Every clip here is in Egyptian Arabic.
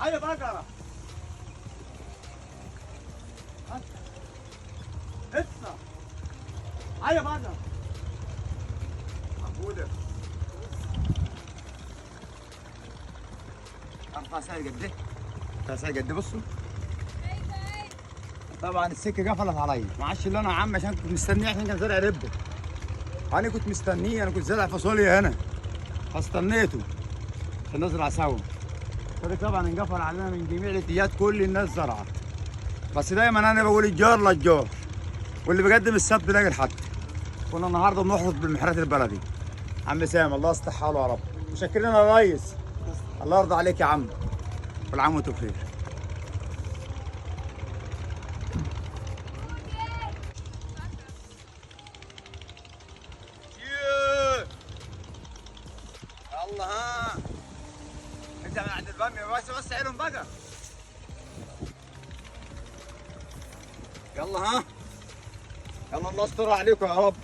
ايوه بقرة. اسمع. ايوه بقرة. عبودة. ارفع سعر قد ايه؟ ارفع سعر قد ايه بصوا. طبعا السكة قفلت عليا، ما عادش اللي انا يا عم عشان كنت مستنيه، عشان كان زارع ربه. انا كنت مستنيه، انا كنت زارع فاصوليا هنا. فاستنيته عشان نزرع سوا. فده طبعا انقفل علينا من جميع الاتجاهات، كل الناس زرعت. بس دايما انا بقول الجار للجار، واللي بيقدم السبت بيلاقي الحد. كنا النهارده بنحرط بالمحرات البلدي. عم سام الله يصلح حاله يا رب. مشكرين يا ريس، الله يرضى عليك يا عم، كل عام وانتم بخير. الله ها انت من عند الباميه بس عينهم بقى. يلا ها يلا، الله يستر عليكم يا رب.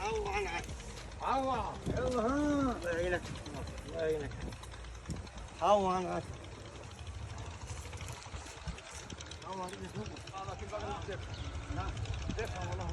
الله يلا ها، الله يعينك الله يعينك. الله لا تفهم والله.